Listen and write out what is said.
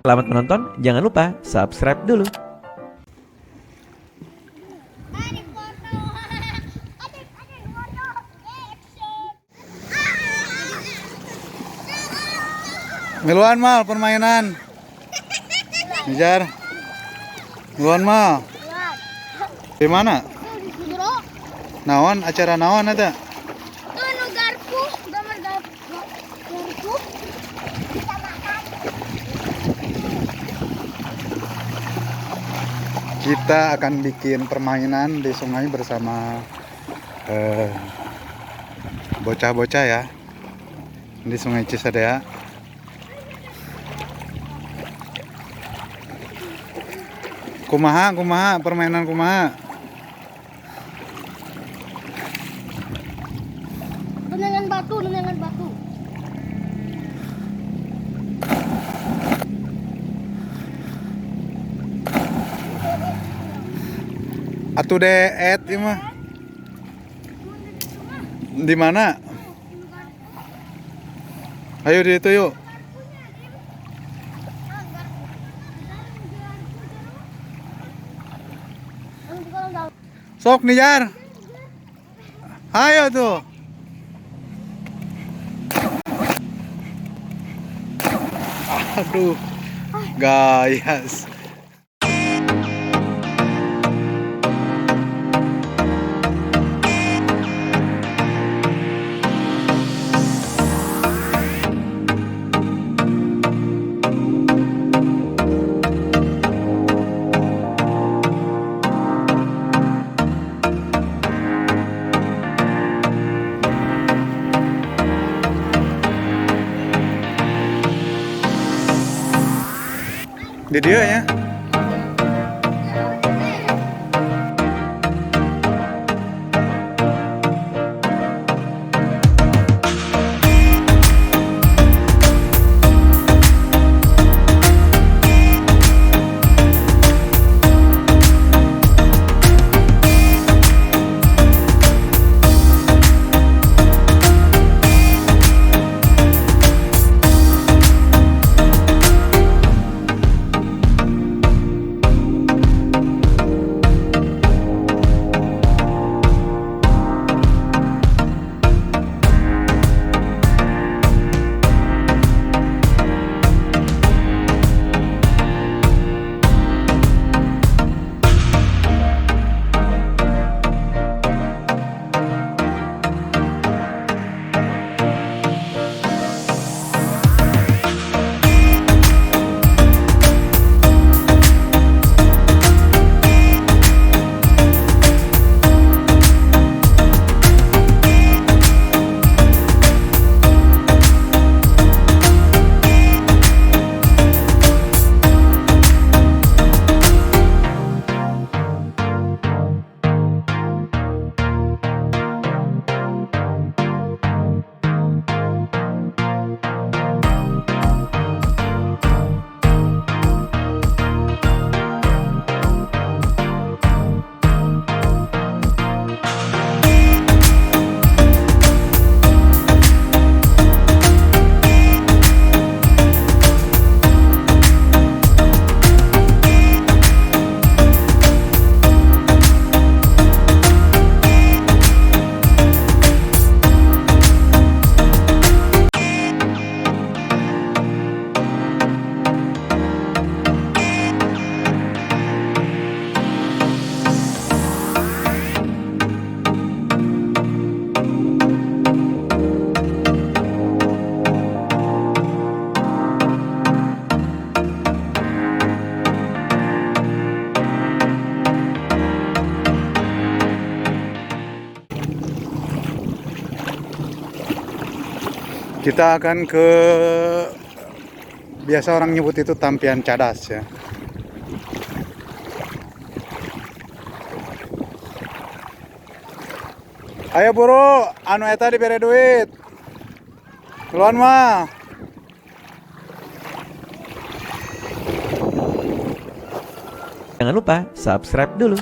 Selamat menonton, jangan lupa subscribe dulu. Miluan Mal permainan. Ngejar. Miluan Mal. Di mana? Naon acara naon eta? Anu garpu, gambar garpu. Kita makan. Kita akan bikin permainan di sungai bersama bocah-bocah ya. Di Sungai Cisadea. Kumaha, kumaha, permainan kumaha? Tendangan batu, tendangan batu. Atuh deet ieu mah. Di mana? Ayo di itu yuk. Sok Nijar. Ayo tuh. Aduh. Gayas. Di dia ya. Kita akan ke, biasa orang nyebut itu Tampian Cadas ya. Ayo buru, anu eta dibere duit. Keluar mah. Jangan lupa subscribe dulu.